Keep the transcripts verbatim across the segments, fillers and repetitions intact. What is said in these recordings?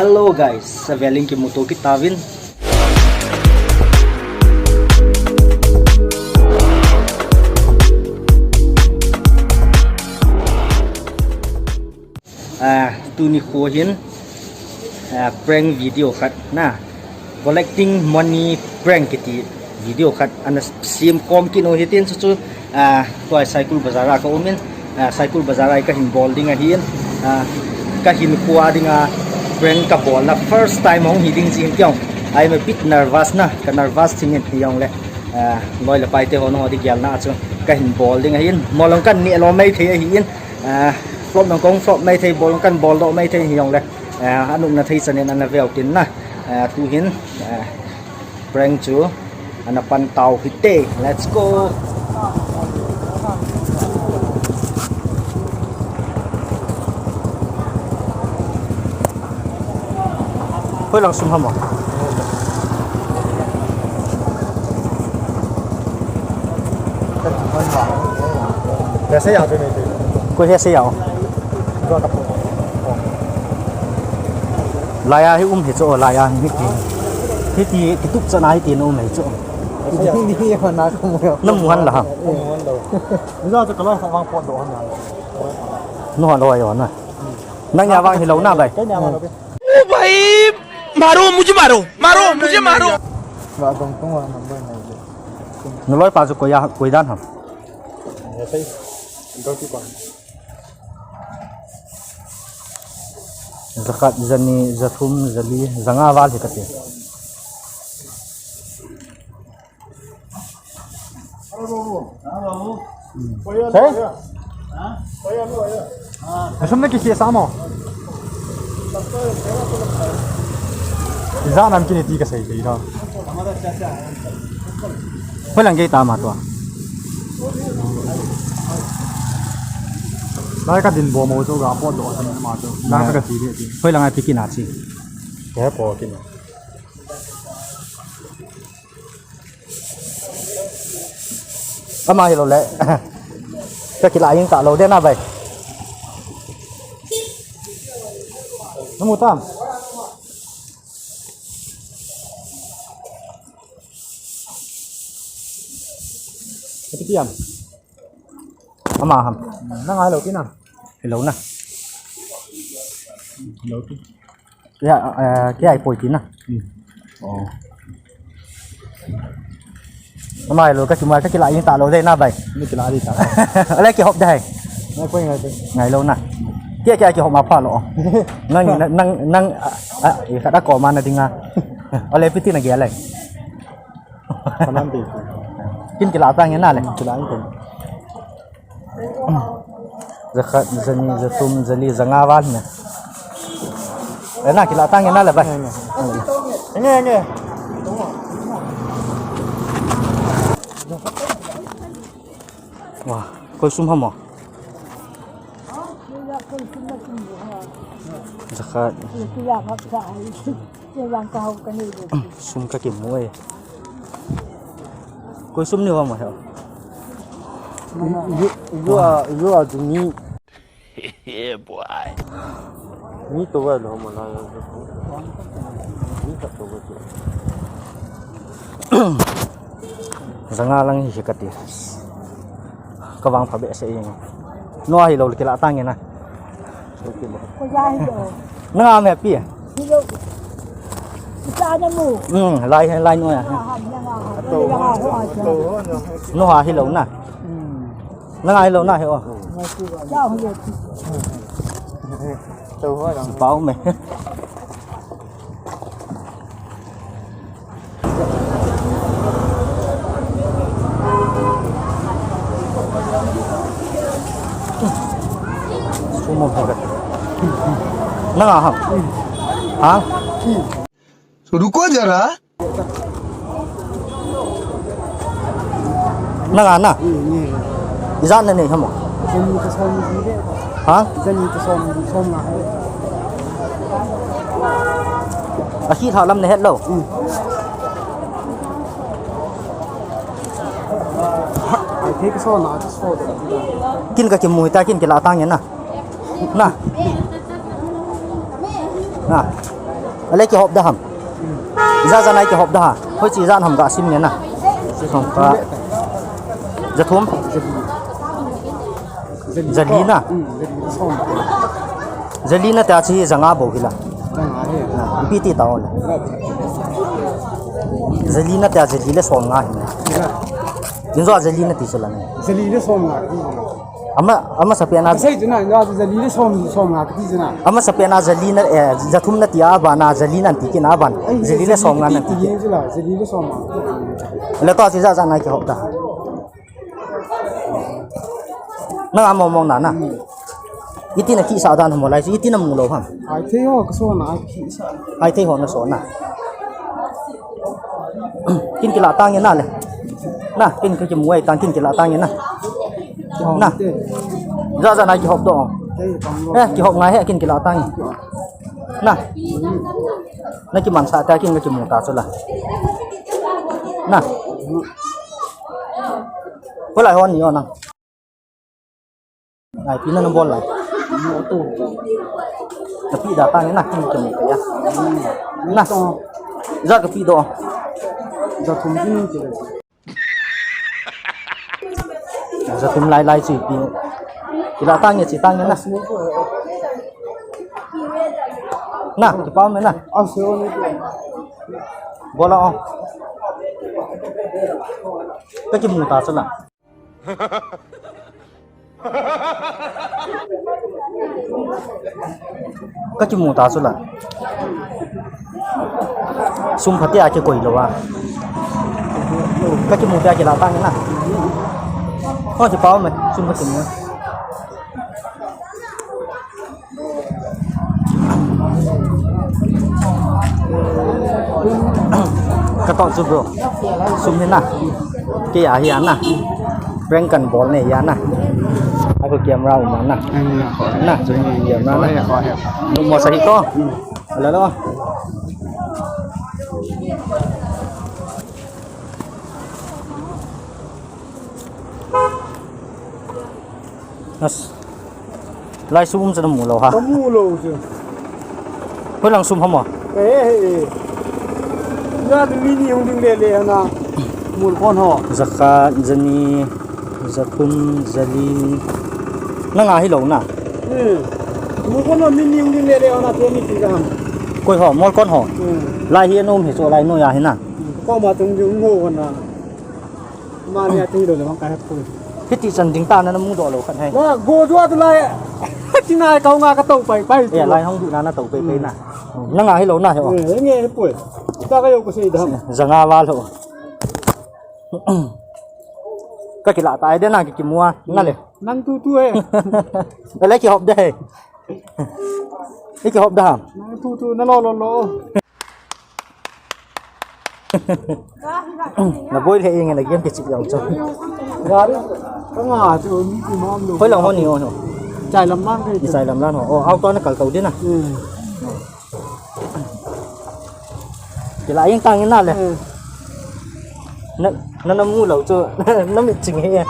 Hello guys, avel in kimuto kit tauvin. Ah, tuni kho hin, ah, prank video khat na, collecting money prank kiti video khat ana sem khom kit u hitin chu chu, ah, tua Saikul Bazar a ka um in, ah, Saikul Bazar a ka hin bol ding ahin, ah, ka hin kho a ding a prank ka bol na first time hung hi ding jing tiang. I'm a bit nervous na, ka nervous thing in hi jong le, ah, loi le pai te ho no di gel na chu ka hin bol ding ahin, molong kan ni lo mai thei ahin, ah, flop nong kong flop mai thei, bol kan bol do mai thei hi jong le, ah, anung na thei chanin ana veu tin na, ah, tu hin, ah, prank chu ana pan tau hite. Let's go. Hoi lang sum ham a. Koi se ya tu ni tu. Koi se ya. Lai a hi um hi chu, lai a hi ti. Hi ti, kitup chana hi ti na um hi chu. Ni, ni, ni, na ko mo. Na mu han la ha. Ni za ta ka lai sa wang pon do han na. Nu han lo yo na. Nang ya wang hi lo na bai. ओ भाई, मारो, मुझे मारो, मारो, मुझे मारो। Wa dong tong wa number na. Nu loi pa chu koi ya, koi dan ham. Za khat, za ni, za thum, za li, za nga val hi kati. Sir? Sum na kisi sa mo? Za nam kini ti ka sai dei da. Hoi lang gei ta ma tua. Lai ka din bo mo chu ga po do san ma chu. Lai ka ti de ti. Hoi lang ai pi kina chi. Ke po kina. Ama hi lo le. Ka kila ing ta lo de na bai. Na mu tam. Ka ti am. Ama ham. Na ngai lo ki na. Hello na. Hello ki. Ya, eh, ki ai poi ki na. Hmm. Oh. Ama lo ka ki mai ka ki la yin ta lo dai na bai. Ni ki la di ta. Ale ki hop dai. Ngai poi ngai poi. Ngai lo na. Ki ki ki hop ma pha lo. Nang nang nang a, a, ka da ko ma na dinga. Ale piti na ge ale. Kanan de. Kin ki la ta nge na le. Ki la yin. Za khat, za ni, za thum, za li, za nga val na. Eh, na ki la ta nge na le bai. Nge, nge. Wa, koi sum ham mo. Za khat. Sum ka kimu e. Koi sum ni ham mo he. You, you are, you are to me. Yeah, boy. Mi to vai lo ma la. Mi ka to vai. Za nga lang hi ka ti. Ka vang pha be se ing. No hi lo ki la ta nge na. Ko ya hi lo. Na nga me pi. Hi lo. Sa na mu. Hmm, lai lai no ya. Ha, ha, ha, ha. No ha hi lo na. Hmm. Na ngai lo na he o. Pau me. Sumo ho. Na nga ha. Ha? रुको जरा। Na nga na. Ijat na nei ham mo. Jani ka som ji de. Ha? Jani ka som, som nga. A khi tha lam na het lo. Ai, thei ka so na, ka so. Kin ka kimu ta, kin ki la ta nge na. Na. Na. Ale kihop da ham. Ijat jat nai kihop da ha. Hoiche jat ham ga sim nge na. Song ka. Jathum. Jali na. Jali na tia chi janga bou hila. Ipi ti ta ole. Jali na tia jali le som nga hi. Injo jali na ti chu la ne. Jali le som nga. Ama, ama sapena. Kasei chu na, injo jali le som, som nga kati chu na. Ama sapena jali na, eh, jathum na tia bana jali na ti kina ban. Jali le som nga na ti. Jali le som nga. Le to chi jat jat nai kihop da. Na amo mong na na. Iti na kisa dan mo lai, iti na mu lou ham. Ai thei ho, kaso na, ai kisa. Ai thei ho na so na. Kin kila tang na le. Na, kin kimu ai tang, kin kila tang na. Na. Jat jat nai kihop do. Eh, kihop ngai he, kin kila tang. Na. Na kiman sa ta, kin kimu ta chu la. Na. Ko lai hon ni hon na. Ai, pi na na bol lai. Na pi da ta ni na, kin kin ya. Na. Jat ka pi do. Jathum kin kin. Jathum lai lai chi pi. Kila tang ye chi tang ye na. Na, ki pau me na. Bola o. Ka kimu ta chu na. Ka kimu ta chu la. Sum phatea kikoi lou a. Ka kimu tia kila tang na. Ho, ki pau me, sum ka kimu. Ka to chu bro. Sum hi na. Kei a hi a na. Prank kan bol ne ya na. Ako camera um na. Na, camera na. Lu mo sa hi ko. Ala lo. Nas. Lai sum um chu na mu lou ha. Ka mu lou chu. Hoi lang sum ham a? Eh, eh, eh. Ya, mi ni hung ding le le na. Mul kon ho. Jakhat, jani, jathum, jali. Na nga hi lou na. Hmm. Mul kon ho mi ni hung ding le le na, te ni ti ham. Koi ho, mul kon ho. Hmm. Lai hi nom hi chu lai no ya hi na. Hmm. Ko ma tung ding ngo na. Mani a ti lo le bang ka hepui. Hiti chan ding ta na na mu doh lou khat hai. Wa go jua tu lai. Ti nai kau nga ka tou pai pai. Ya lai hong du na na tou pai pai na. Na nga hi lou na he o. Eh, nge hepui. Ta ka yo ko sei da. Janga wa lou. Ka kila ta ai de na ki kimu a na le. Nang tu tu e. Ele kihop de he. Iki hop da ham. Nang tu tu na lo lo lo. Na boi le inge na game kichip jong chu. Gari ka nga chu mi ki mam lo. Hoi lang ho ni ho. Chai lam lang ke. Ni chai lam lang ho. Oh, auto na kal kau din na. Hmm. Kila ing tang in na le. Hmm. Na, na, na mu lou chu, na mit ching he.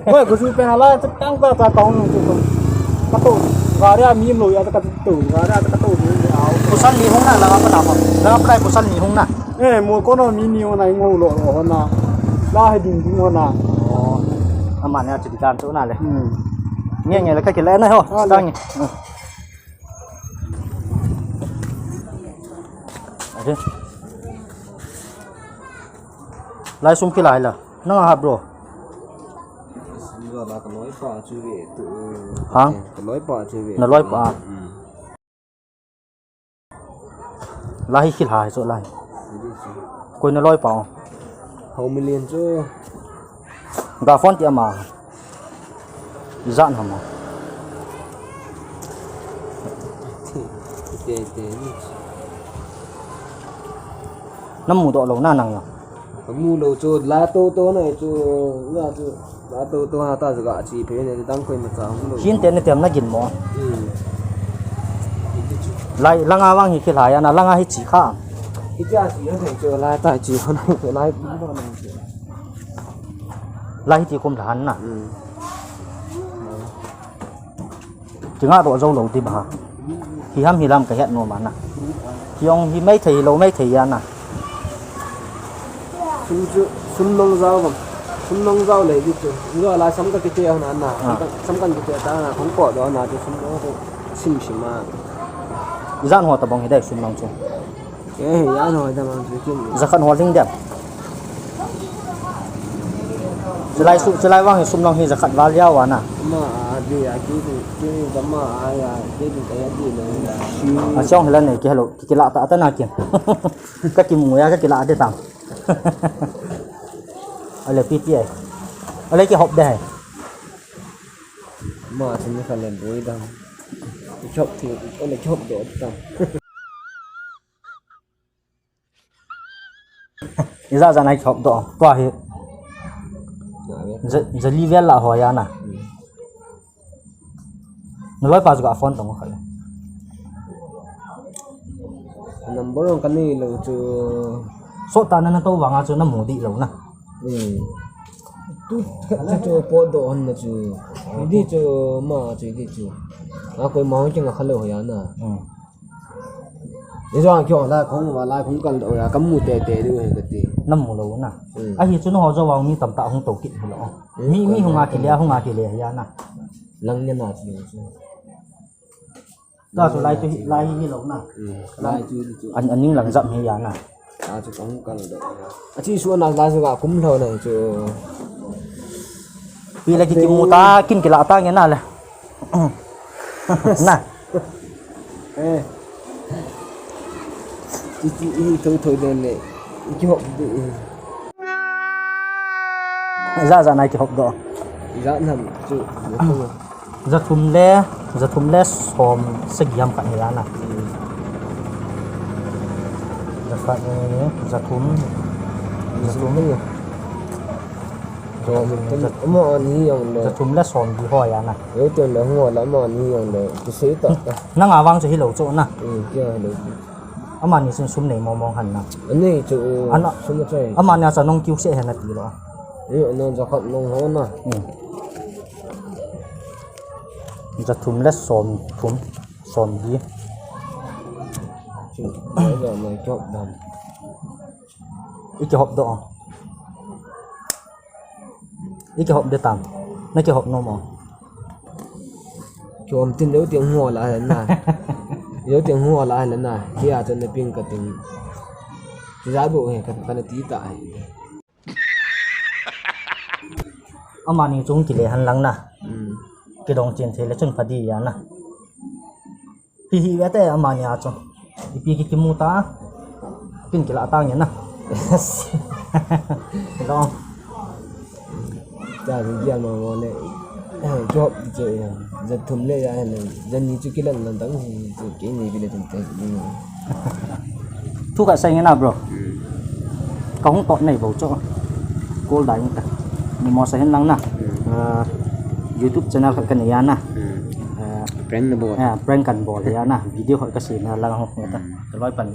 Hoi, ko su pe hala, chu tang ta ta tong chu ko. Ka to, gari a mi lo ya ka to, gari a ka to ni a. Kusal ni hung na, la pa na pa. La pa kusal ni hung na. Eh, mo ko no mi ni hung na, hung lo lo na. La he ding ding na. Oh. Ama ne a chu di kan chu na le. Hmm. Nge nge le ka kila na ho. Ah, le. Tang nge. Hmm. Ade. Lai sum kilai la. Nang ha bro. Sum la ka loi pa chu ve tu. Ha? Ka loi pa chu ve. Na loi pa. Hmm. Lai hi kilai chu lai. Koi na loi pa. How million chu. Ga phone ti ama. Ijat ham a. Te, te, ni. Na mu doh lou na nang ya. Ka mu lou chu la to to na chu, la chu, la to to ha ta ga chi phe ne dang koi ma cha mu lou. Hin te ne tem na gin mo. Hmm. Lai, langa wang hi kilai a na, langa hi chi kha. Hi cha chi ha chu la ta chi kha na, lai. Lai ti kum lhan na. Hmm. Kinga ro jo lo ti ba. Hi ham hi lam ka het nom a na. Jong hi maithei lou maithei ana. Sum chu, sum nong jao bang. Sum nong jao le di chu. Jao la sam ka kiti ana na. Ah. Sam ka, sam ka kiti ta na. Kong ko do na chu sum nong chu sim sim a. Jan ho ta bang hi dai sum nong chu. Eh, jan ho ta bang chu kin. Jakhat ho ling dem. Chulai su, chulai vang hi sum nong hi jakhat val jao ana. Ma a di a ki di, ki di ma a ya, ki di ka ya di na. A chong hila nei ki hello. Kila ta ta na kin. Ka kimu ya ka kila de tang. Ale pi pi ai. Ale kihop de hai. Ma chini kha le bui dang. Kihop ti, ale kihop de tang. Ija ja nai kihop do. Tua hi. Ja, ja li vel la ho ya na. Hmm. Na loipa chu ka phone tong kha le. Number on ka nei lou chu. So ta na na to vanga chu na mu di lou na. Hmm. Tu khat chu chu po do hon na chu. Di chu ma chu di chu. A koi ma hon kinga kha lou ya na. Hmm. Ni jong kyo la khong wa la khong kan do ya ka mu te te du he ka ti. Na mu lou na. Hmm. A hi chu na ho jo wa mi tam ta hung to kit hi lo. Mi, mi hunga kile, hunga kile ya na. Lang ne na chu chu. Ka chu lai chu hi, lai hi lou na. Hmm. Lai chu chu. An, an ning lang jam hi ya na. A chu kong kal do. A chi su na la su ga kum lo na chu. Pi la ki kimu ta, kin kila ta nge na le. Na. Eh. Chi chi i tho tho de le. I kihop de. Ja ja nai kihop do. Ja nam chu. Jathum le, jathum le som sagi ham khat hi a na. Jakhat ni, jathum, jathum. Jathum le som di ho hi a na. Nanga vang chu hilou chu na. Amani chun sum nei mong mong han na. Amani a cha nong kiu se he na ti lo. Jathum le som thum, som li. I kihop do. I kihop de tam. Na kihop nom o. Kihop tin leu ting ho la na. Leu ting ho la na. Kia chun na ping ka ting. Ki ja bo he ka, ka na ti ta he. Amani chung kile han lang na. Hmm. Kidong chen thei le chun pha di ya na. Hi hi ve te amani a chu. Ipi ki kimu ta. Kin kila ta nge na. Lo. Cha ri ya ma mo le. Eh, job je ya. Jathum le ya le. Jani chu kilang lang dang hi chu ke ni bile tum te. Thu ka sai nge na bro. Ka hung pot nei bo chu. Call da in ta. Ni mo sa hin lang na. Ah, YouTube channel khat ka nei a na. Ah, prank na bol. Ah, prank kan bol a na. Video khat ka sem a lang ho ta. Ka loi pan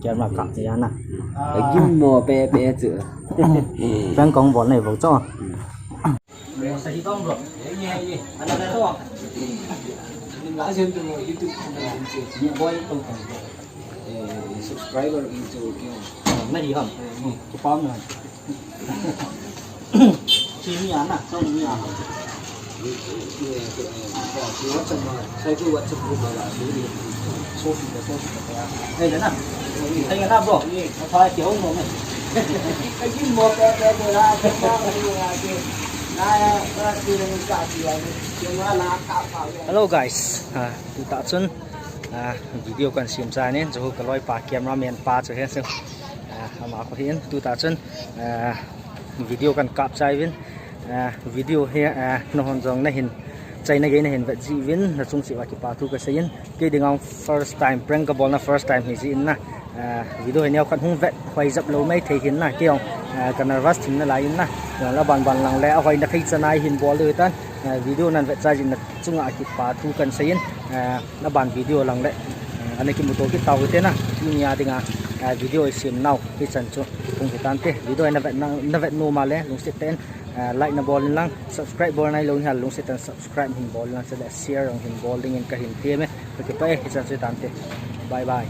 camera kap a na. Ka gim mo pe pe chu. Prank kong bol nei bo chu. Mo sa hi tong bro. Ye ye ye. Ana na to. Ni ga jen to YouTube channel ni che. Ni boy tong tong. Eh, subscriber in chu kyo. Na hi ham. Ni ko pam na. Chini ana, chong ni ana. Hey, na. Hey, na, bro. Apa kya ho mo? Hello guys. Ah, tuta chun. Ah, video kan sem chai in, chu ka loipa cameraman pa chu he chu. Ah, ama ko hin tuta chun, ah, video kan kap chai uvin, ah, video hi, ah, nahon jong nahin chaina gei nahin vet ji uvin, nachung cheh uva kipa thu kasei in, kei dinga first time, prank kabolna first time hi jeh in na, ah, video hi neokhat hung vet hoi jep lou mai thei hin na, kei jong, ah, ka nervous thim nalai in na, la ban ban lang le, ahoina thei chan a hin bol diu tan, ah, video nan vet chai jin na chunga kipa thu kan sei in, ah, Aban video lang le, eh, ana kimuto kit tau hite na, tunia dinga, eh, video isem nau, hichan chu, kipung hitante, video na vet na, na vet nom a le, lungset tah in, eh, like na bol in lang, subscribe bol nailou nahile, lungset tah in subscribe hin bol in lang, chule share jong hin bol dingin kahin tem e, kakipah e, hichan chu hitante. Bye bye.